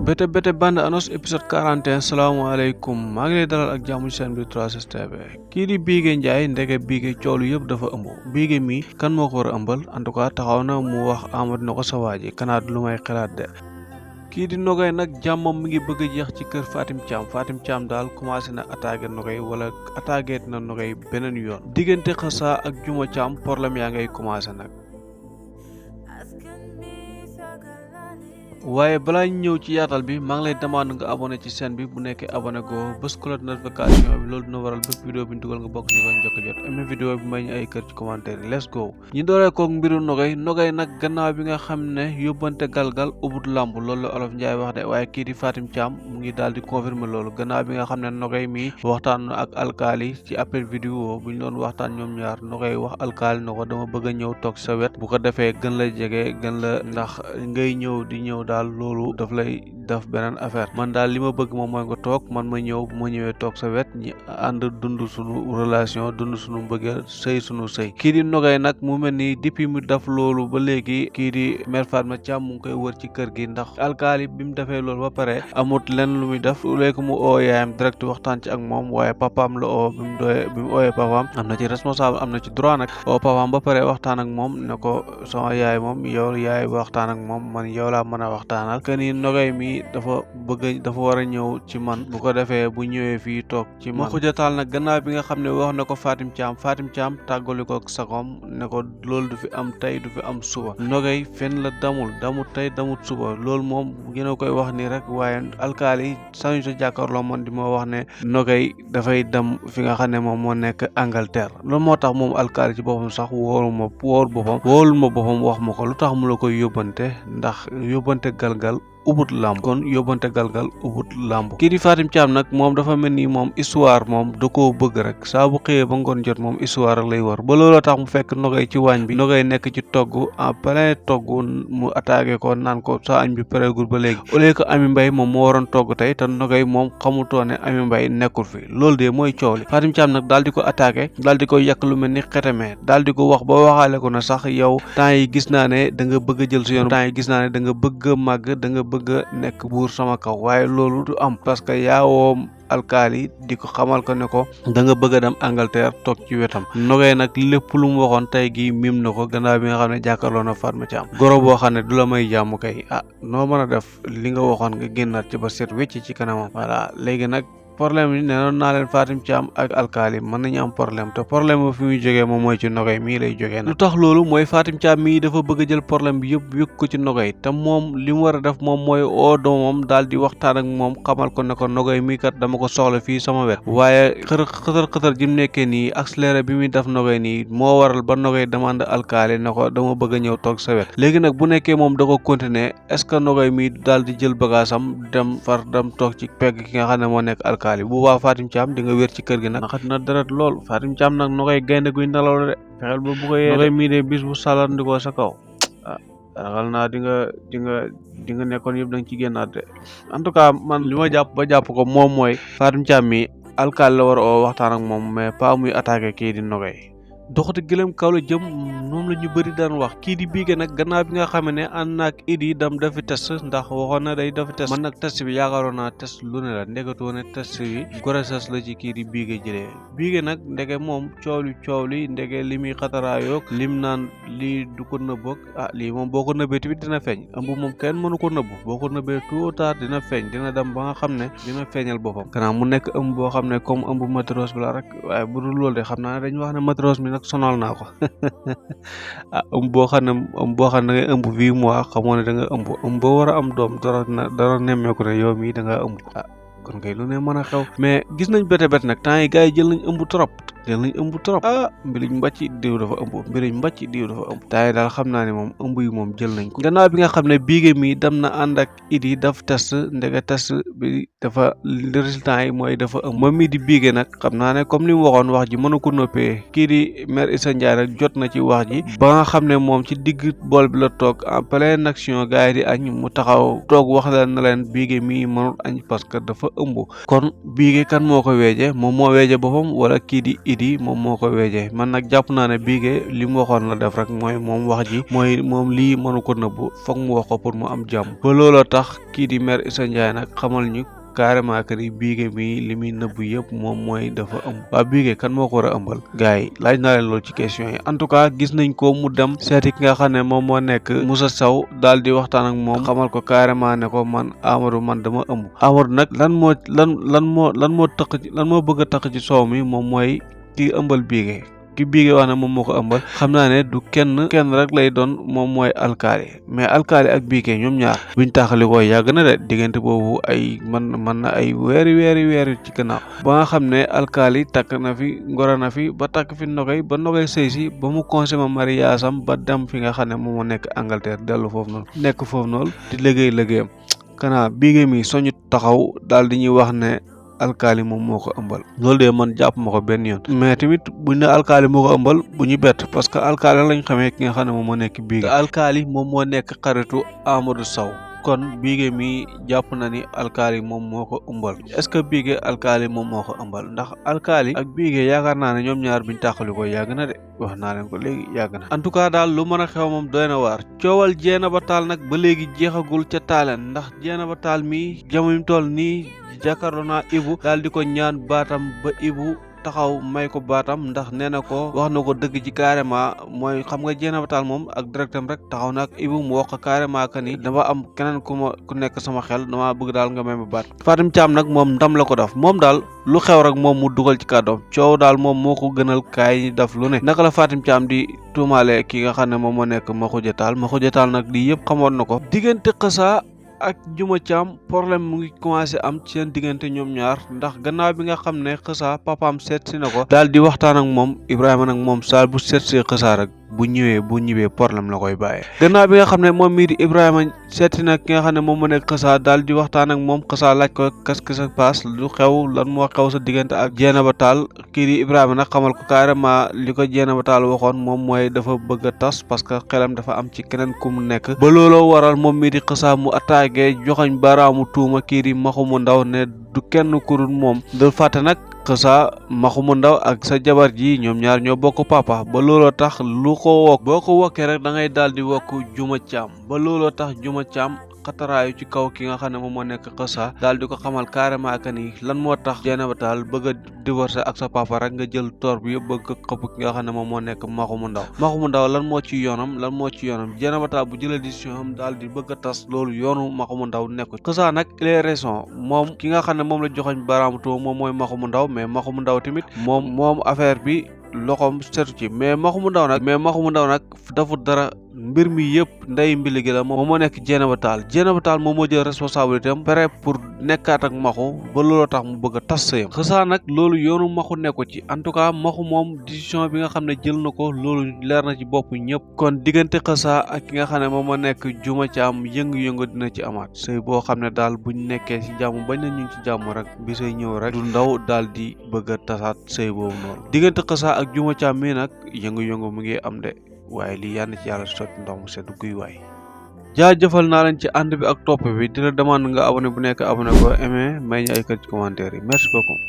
Bete bande annonce épisode 41 salaamaaleykum maa ngi lay dalal ak jàmm ci chaîne bi 3STV kii di Bigué Ndiaye ndeke Bigué coolu yëpp dafa ëmb Bigué mi kan moo ko war a ëmbal en tout cas taxaw na mu wax Amadou na ko sa waa ji kanaat lu may xalaat de kii di Nogay nag jàmmam mi ngi bëgg a jeex ci kër Fatim Thiam daal commencé na attaqué Nogay wala attaqué na Nogay beneen yoon diggante Xassa ak Juma Thiam problème yaa ngay commencé nag waaye balaa ñu ñëw ci yaatal bi maa ngi lay demande nga abonné ci chaîne bi bu nekkee abonné go bés cloche notification bi loolu dina waral bépp vidéo bi ñu dugal nga bokk ci ko njëkk a jot aimé vidéo bi may ñu ay kër ci commentaire yi let's go ñu dooree koog mbiru Nogay nag gannaaw bi nga xam ne yóbbante galgal ubut lamb loolu la olof Njaay wax de waaye kii di Fatim Thiam mu ngi daal di confirmer loolu gannaaw bi nga xam ne Nogay mi waxtaan ak alkaali ci appel vidéo bu ñu doon waxtaan ñoom ñaar Nogay wax alkaali na ko dama bëgg a ñëw toog sa wet bu ko defee gën la jege gën la ndax ngay ñëw di ñëw daal loolu daf lay def beneen affaire man daal li ma bëgg moom mooy nga toog man ma ñëw bu ma ñëwee toog sa wet ñi ànd dund suñu relation dund suñu mbëggeel sëy suñu sëy kii di Nogay nag mu mel ni depuis mu def loolu ba léegi kii di mère Fatma Thiam mu ngi koy wër ci kër gi ndax alkaali bi mu defee loolu ba pare amut lenn lu muy def léegi mu oo yaayam direct waxtaan ci ak moom waaye papaam la oo bi mu ooyee papaam am na ci responsable am na ci droit nag oo papaam ba pare waxtaan ak moom ne ko sama yaay moom yow yaay waxtaan ak moom man yow laa mën a waxtaanal que ni Nogay mi dafa war a ñëw ci man bu ko defee bu ñëwee fii toog ci man xujataal nag gannaaw bi nga xam ne wax na ko Fatim Thiam tàggali ko ak sagoom ne ko loolu du fi am tey du fi am suba Nogay fenn la damut tey damut suba loolu moom gën a koy wax ni rek waaye alkaali sañu sa jàkkaarloo man di ma wax ne Nogay dafay dem fi nga xam ne moom moo nekk Angleterre loolu moo tax moom alkaali ci boppam sax wóorul ma boppam wax ma ko lu tax mu la koy yóbbante ndax yóbbante galgal ubut lamb kon yóbbante galgal ubut lamb kii di Fatim Thiam nag moom dafa mel ni moom histoire moom da koo bëgg rek saa bu xëyee ba ngoon jot moom histoire rek lay wër ba looloo tax mu fekk Nogay ci waañ bi Nogay nekk ci togg en plein togg mu attaqué ko naan ko sa añ bi pareegul ba léegi au lieu que Ami Mbaye moom moo waroon togg tey te Nogay moom xamutoo ne Ami Mbaye nekkul fi loolu de mooy coow li Fatim Thiam nag daal di ko attaqué daal di ko yàq lu mel ni xeteme daal di ko wax ba waxaale ko na sax yow temps yi gis naa ne da nga bëgg a jël si yoon temps yi gis naa ne da nga bëgg a màgg da nga bëgg nekk buur sama kaw waaye loolu du am parce que yaawoo alkaali di ko xamal ko ne ko da nga bëgg a dem Angleterre toog ci wetam Nogay nag lépp lu mu waxoon tey gi mim na ko gannaaw bi nga xam ne jàkkaarloo na Fatma Thiam goro boo xam ne du la may jàmm kay noo mën a def li nga waxoon nga génnaat ci ba set wecc ci kanamam voilà léegi nag problème yi nee noon naa leen Fatim Thiam ak alkaali mën nañu am problème te problème ba fi muy jógee moom mooy ci Nogay mii lay jógee nag lu tax loolu mooy Fatim Thiam mii dafa bëgg a jël problème bi yëpp yëg ko ci Nogay te moom li mu war a def moom mooy oo doomam daal di waxtaan ak moom xamal ko ne ko Nogay mii kat dama ko soxla fii sama wet waaye xëtër ji mu nekkee nii accéléré bi muy def Nogay nii moo waral ba Nogay demande alkaali ne ko dama bëgg a ñëw toog sa wet léegi nag bu nekkee moom da ko continuer est-ce que Nogay mii daal di jël bagaasam dem toog ci pegg ki nga xam ne moo nekk alkaali bu baax Fatim Thiam di nga wér ci kër gi nag naxat na deret lool Fatim Thiam nag Nogay gaynde guy nelaw la de fexeel ba bu ko yee Nogay mii de bis bu salandikoo sa kaw raxal naa di nga nekkoon yëpp da nga ci génnaat de en tout cas man li ma jàpp ko moom mooy Fatim Thiam mi alkaali la war a waxtaan ak moom mais pas muy attaqué kii di Nogay doxati gëlëm kaw la jëm moom la ñu bëri daan wax kii di Bigué nag gannaaw bi nga xam ne ànd naag idi dam dafi test ndax waxoon na day dafi test man nag test bi yaakaaroon naa test lu ne la ndeketoo ne test bi grossesse la ci kii di Bigué jëlee Bigué nag ndeke moom coow li ndeke li muy xataraayoog lim naan lii du ko nëbboog lii moom boo ko nëbbee tamit dina feeñ ëmb moom kenn mënu ko nëbb boo ko nëbbee tôt ou tard dina feeñ dina dem ba nga xam ne dina feeñal boppam gannaaw mu nekk ëmb boo xam ne comme ëmb matros bi la rek waaye bu dul loolu de xam naa ne dañu wax ne matros mi nag sonal naa ko boo xam ne da ngay ëmb 8 mois xamoo ne da nga ëmb boo war a am doom dara nemmeeku ne yow mii da nga ëmb kon kay lu ne mën a xew mais gis nañ bete nag temps yi gars yi jël nañ ëmb trop mbiriñ mbàcc diw dafa ëmb taay daal xam naa ne moom ëmb yi moom jël nañ ko gannaaw bi nga xam ne Bigué mi dem na ànd ak idi daf test ndeke test bi dafa résultat yi mooy dafa ëmb moom mii di Bigué nag xam naa ne comme li mu waxoon wax ji mën a ko noppee kii di mère Issa Ndiaye rek jot na ci wax ji ba nga xam ne moom ci digg bool bi la toog en pleine action gars yi di añ mu taxaw toog wax leen na leen Bigué mii mënul añ parce que dafa ëmb kon Bigué kan moo ko weeje moom moo weeje boppam wala kii di Idi moom moo ko weejee man nag jàpp naa ne Bigué li mu waxoon la def rek mooy moom wax ji mooy moom lii mënu ko nëbbu foog mu wax ko pour mu am jàmm ba looloo tax kii di maire Issa Ndiaye nag xamal ñu carrément que ni Bigué mi li muy nëbbu yëpp moom mooy dafa ëmb waa Bigué kan moo ko war a ëmbal gars yi laaj naa leen loolu ci question yi en tout cas gis nañ ko mu dem seeti ki nga xam ne moom moo nekk Moussa Sow daal di waxtaan ak moom xamal ko carrément ne ko man Amadou man dama ëmb Amadou nag lan moo bëgg a taq ci soow mi moom mooy ki ëmbal Bigué ki Bigué wax ne moom moo ko ëmbal xam naa ne du kenn rek lay doon moom mooy alkaali mais alkaali ak Bigué ñoom ñaar buñ taxali ko yàgg na de diggante boobu ay man na ay weeri ci gannaaw ba nga xam ne alkaali takk na fi ngoro na fi ba takk fi nogay ba nogay sëy si ba mu consommé mariage am ba dem fi nga xam ne moom moo nekk Angleterre dellu foofu noonu nekk foofu noonu di liggéeyam kanaa Bigué mi soñu taxaw daal di ñuy wax ne alkaali moom moo ko ëmbal loolu de man jàpp ma ko benn yoon mais tamit buñ ne alkaali moo ko ëmbal bu ñu bett parce que alkaali lañ xamee ki nga xam ne moom moo nekk Bigué te alkaali moom moo nekk xaritu Amadou Sow kon Bigué mi jàpp na ni alkaali moom moo ko ëmbal est-ce que Bigué alkaali moom moo ko ëmbal ndax alkaali ak Bigué yaakaar naa ne ñoom ñaar biñ tàqali ko yàgg na de wax naa leen ko léegi yàgg na en tout cas daal lu mën a xew moom doy na waar coowal Dieynaba Tall nag ba léegi jeexagul ca taaleen ndax Dieynaba Tall mi jamono mi toll nii jàkkaarloo naa Ibou daal di ko ñaan baatam ba Ibou taxaw may ko baatam ndax nee na ko wax na ko dëgg ci carrément mooy xam nga Dieynaba Tall moom ak directam rek taxaw na ak Ibou mu wax ko carrément que ni dama am keneen ku nekk sama xel dama bëgg daal nga may ma baat Fatim Thiam nag moom ndam la ko def moom daal lu xew rek moom mu dugal ci kàddoom coow daal moom moo ko gënal kaay def lu ne naka la Fatim Thiam di tuumaale ki nga xam ne moom moo nekk Makhoudia Tall nag lii yëpp xamoon na ko diggante Xeusa ak Diouma Thiam problème mu ngi commencé am ci seen diggante ñoom ñaar ndax gannaaw bi nga xam ne Xeusa papaam seet si na ko daal di waxtaan ak moom Ibrahima nag moom saal bu seet si Xeusa rek bu ñëwee problème la koy bàyyee gannaaw bi nga xam ne moom mii di Ibrahima seeti na ki nga xam ne moom mu nekk Xeusa daal di waxtaan ak moom Xeusa laaj ko qu'est-ce que ça passe lu xew lan moo xew sa diggante ak Dieynaba Tall kii di Ibrahima nag xamal ko carrément li ko Dieynaba Tall waxoon moom mooy dafa bëgg a tas parce que xelam dafa am ci keneen ku mu nekk ba looloo waral moom mii di Xeusa mu attaqué joxoñ baraamu tuuma kii di Maxumu Ndaw ne du kenn ku dul moom dul fàtte nag Xeusa Maxumu Ndaw ak sa jabar ji ñoom ñaar ñoo bokk papa ba looloo tax lu ko wokk boo ko wokkee rek da ngay daal di wokk Diouma Thiam ba looloo tax Diouma Thiam xataraayu ci kaw ki nga xam ne moom moo nekk Xeusa daal di ko xamal carrément que ni lan moo tax Dieynaba Tall bëgg a divorcer ak sa papa rek nga jël toor bi yëpp bëgg xëpp ki nga xam ne moom moo nekk Maxumu Ndaw lan moo ci yoonam Dieynaba Tall bu jëlee décision am daal di bëgg a tas loolu yoonu Maxumu Ndaw nekku Xeusa nag il est raison moom ki nga xam ne moom la joxoñ baraamu tuuma moom mooy Maxumu Ndaw mais Maxumu Ndaw tamit moom affaire bi loxoom seetu ci mais Maxumu Ndaw nag dafu dara mbir mi yëpp nday mbili gi la moom moo nekk Dieynaba Tall moom moo jël responsabilité am pare pour nekkaat ak Maxu ba looloo tax mu bëgg a tas sëyam Xeusa nag loolu yoonu Maxu nekku ci en tout cas Maxu moom décision bi nga xam ne jël na ko loolu leer na ci bopp ñëpp kon diggante Xeusa ak ki nga xam ne moom moo nekk Diouma Thiam yëngu-yëngu dina ci amaat sëy boo xam ne daal buñ nekkee ci jàmm bañ na ñu ci jàmm rek bi say ñëw rek du ndaw daal di bëgg a tasaat sëy boobu noonu diggante Xeusa ak Diouma Thiam mii nag yëngu-yëngu mu ngi am de waaye lii yàlla ci yàlla sotti ndox mu sedd guy waay jaajëfal naa leen ci ànd bi ak topp bi di la demande nga abonné bu nekk abonné ko aimé may ñu ay kër ci commentaire yi merci beaucoup